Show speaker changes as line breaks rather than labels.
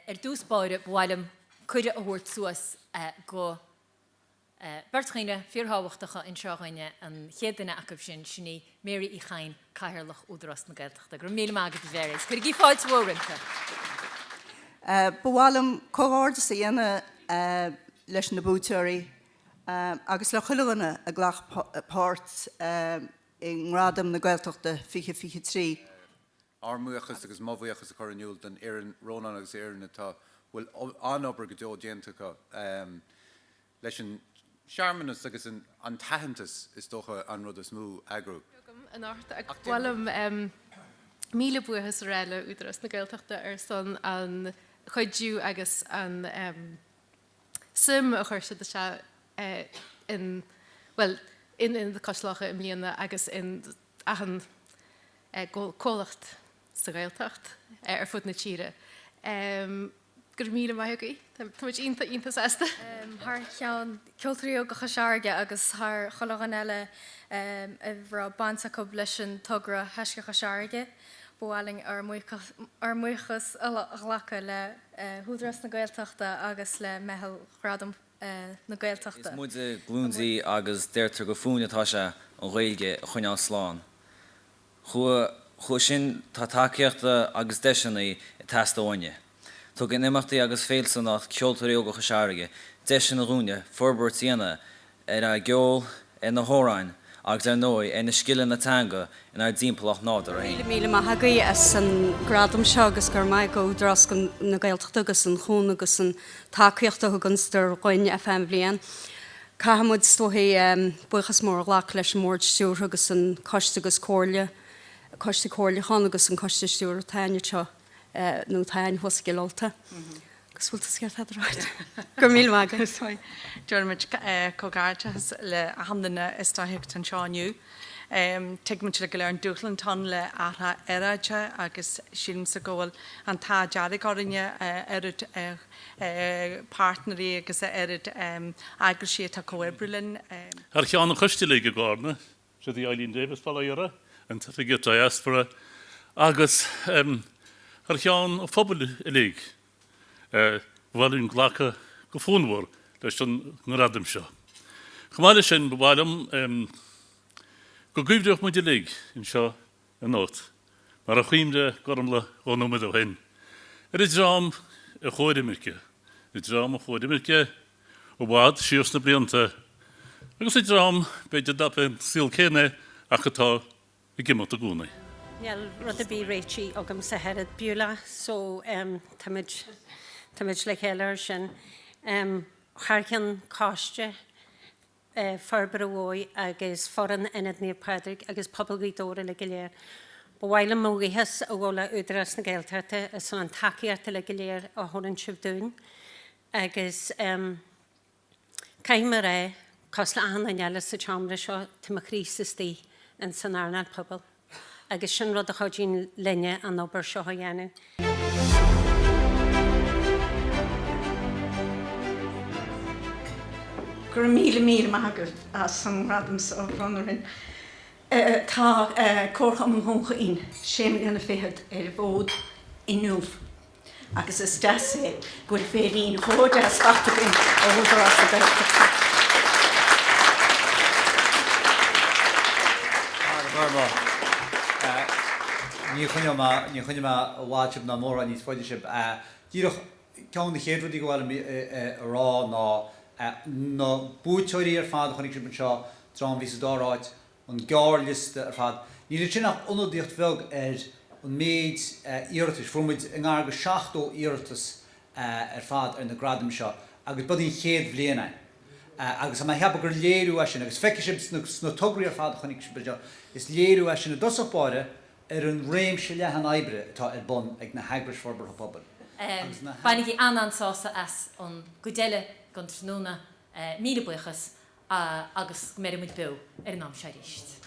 Ar dtús báire, ba mhaith liom cuireadh a thabhairt suas go beirt dhaoine fíorthábhachtacha anseo againne, an chéad duine acu sin, sin í Mary Uí Chadhain, Cathaoirleach Údarás na Gaeltachta. Go raibh míle maith agat a Mhary. Cuirigí fáilte mhór roimpi.
Ba mhaith liom comhghairdeas a dhéanamh leis na buaiteoirí agus le chuile dhuine a ghlac páirt i nGradaim na Gaeltachta 2023.
Ár mbuíochas agus mo bhuíochas a chur in iúl don fhoireann, Rónán agus a fhoireann atá, bhfuil an-obair go deo déanta acu leis an searmanas agus an t-aitheantas is dócha an rud is mó, a eagrú.
agam anocht ach ba mhaith liom míle buíochas a rá le Údarás na Gaeltachta ar son an chuidiú agus an suim a chuir siad isteach in, bhuel, in Ionad Cois Locha i mbliana agus in achan comhlacht sa Ghaeltacht ar fud na tíre. Go raibh míle maith agaibh. Tá muid iontach, iontach sásta.
Thar cheann Ceoltóirí Óga Chois Fharraige agus thar chuile dhuine eile a raibh baint acu leis an togra Thaisce Chois Fharraige, ba mhaith linn ár mbuíochas a ghlacadh le hÚdarás na Gaeltachta agus le Meitheal Ghradaim na Gaeltachta.
Is muide glúin Z agus deirtear gur fúinne atá sé an Ghaeilge a choinneáil slán. Chuige sin tá tacaíocht agus deiseanna ag teastáil uainne. Tugann imeachtaí agus féilte ar nós Ceoltóirí Óga Chois Fharraige deiseanna dhúinne forbairt a dhéanamh ar ár gceol, ar na hamhráin agus ar ndóigh ar na scileanna teanga inár dtimpeallacht nádúrtha féin.
Míle míle maith agaibh as an gradam seo agus go raibh maith ag Údarás na Gaeltachta agus an chúnamh agus an tacaíocht a thugann siad dhuinn ar feadh an bhliain. Caithfidh muid is dóigh buíochas mór a ghlacadh leis an mBord Stiúrtha agus an Coiste agus Comhairle, Coiste Comhairliúcháin agus an Coiste Stiúrtha atá againn anseo nó atá againn thuas i gCill Ulta. Agus bhfuil tusa ag iarraidh tada a ráit? Go raibh míle maith agat.
Deirimid comhghairdeachas le achan duine is dóiche atá anseo inniu. Tuigimid uilig go léir an dúshlán atá ann le athrú aeráide agus sílimse go bhfuil an t-ádh dearg orainne a oiread páirtnéirí agus a oiread eagraisí atá ag comhoibriú linn.
Thar cheann an choiste uilig i gCarna, Siod í Eileen Davis, bail ó Dhia uirthi, an tOifigeach Diaspora, agus thar cheann an phobail uilig, Ba mhaith linn glacadh go fonnmhar leis an ngradam seo. Chomh maith leis sin, ba mhaith liom go gcuimhneodh muid uilig anseo anocht, mar a chuimhnigh Gormlaith 2 nóiméad ó shin, ar an dream a chuaigh ar imirce, an dream a chuaigh ar imirce i bhfad siar sna blianta, agus an dream, b'fhéidir, nach é an saol céanna é ach atá ag imeacht i gcónaí.
Níl rud ar bith réitithe agamsa ach oiread Beulah so táimid, táimid le chéile ar sin. Thar cheann Coiste Forbartha Mhaigh agus foireann Ionad Naomh Pádraig agus pobal Ghaoth Dobhair uilig go léir, ba mhaith liom mo bhuíochas a ghabháil le Údarás na Gaeltachta as an tacaíocht uilig go léir a thugann sibh dúinn agus Caithfidh mé a rá, cosúil le achan duine eile sa tseomra seo, tá mo chroí-sa istigh in san earnáil pobail agus sin rud a chuidíonn linne an obair seo a dhéanamh.
Go raibh míle míle maith agaibh as an ngradam seo a bhronnadh orainn. Tá Comharchumann Dhún Chaoin sé mbliana fichead ar an bhfód inniu. Agus is deas é go bhfuil féirín chomh deas faighte againn ó Údarás na Gaeltachta.
Gormlaith, Ní choinneoidh mé, ní choinneoidh mé i bhfad sibh ná mórán níos faide sibh. Díreach, ceann de na chéad rudaí go mhaith liom a rá ná na buaiteoirí ar fad a chonaic sibh anseo, dream a bhí sa dara háit, an gearrliosta ar fad. Níl ansin ach ionadaíocht bheag ar an méid iarratais. Fuair muid i ngar go 70 iarratas ar fad ar na gradaim seo agus b'iod an chéad bhliain é. Agus tá mé ag ceapadh gur léiriú é sin, agus feicfidh sibh sna tograí ar fad a chonaic sibh anseo, is léiriú é sin i dtosach báire ar an réimse leathan oibre atá ar bun ag na heagrais forbartha pobail
agus na. Bainigí an-an-sásamh as an gcuid eile den tráthnóna. Míle buíochas agus go mbeidh muid beo ar an am seo arís.